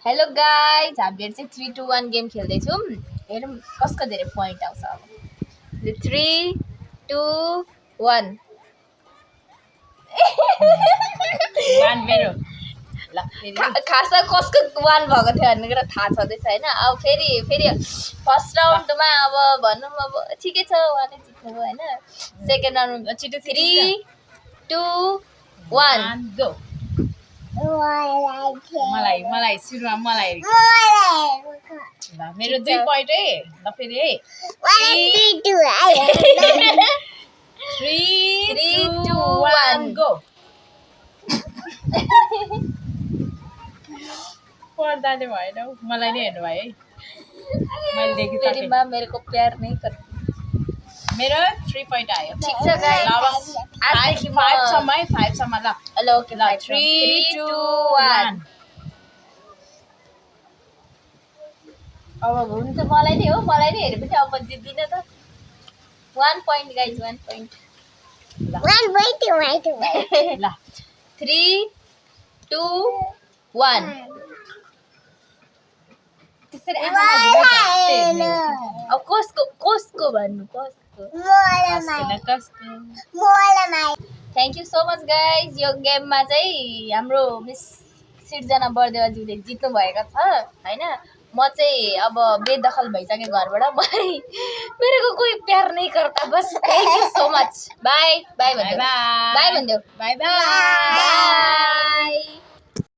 Hello guys, हामीहरु चाहिँ 3 2 1 game खेल्दै छौं। हेरौं कसको धेरै पॉइन्ट आउँछ अब। 3 2 1 वान मेरो ल फेरि खासा कसको 1 भएको थियो भन्ने कुरा थाहा छँदैछ हैन। अब फेरि फर्स्ट राउन्डमा अब भनौं अब ठिकै छ, उहाँले जित्नुभयो हैन। सेकेन्ड राउन्डमा छिटो 3 2 1 गो। मलाई सुरुमा मलाई ल मेरो 2 पॉइन्ट है। ल फेरि है 3 2 1 गो। पर्दाले भएन हौ, मलाई नै हेर्नु भयो है। मैले देखिसकेँ। मेरी माँ मेरे को प्यार नहीं करती। मेरो 3 पॉइन्ट आयो। ठीक छ गाइस, आजदेखि 5 सम्म है, 5 सम्म ल। ल ओके ल 3 2 1 अब हुन्छ मलाई नै हो, मलाई नै हेरे पनि अब जित्दिन त। 1 पॉइन्ट गाइस, 1 पॉइन्ट। ल 3 2 1 त्यसरी आँखामा घुमाइछ। अब कसको भन्नु कसको। कसको thank you so much guys. यो गेममा चाहिँ हाम्रो मिस सिर्जना बर्देवाज्यूले जित्नु भएको छ हैन। म चाहिँ अब बेदखल भइसकेँ घरबाट। मेरे को कोही प्यार नहीं करता बस। Thank you so much. Bye bye भन्देऊ। बाई भन्देऊ। Bye bye. बाई।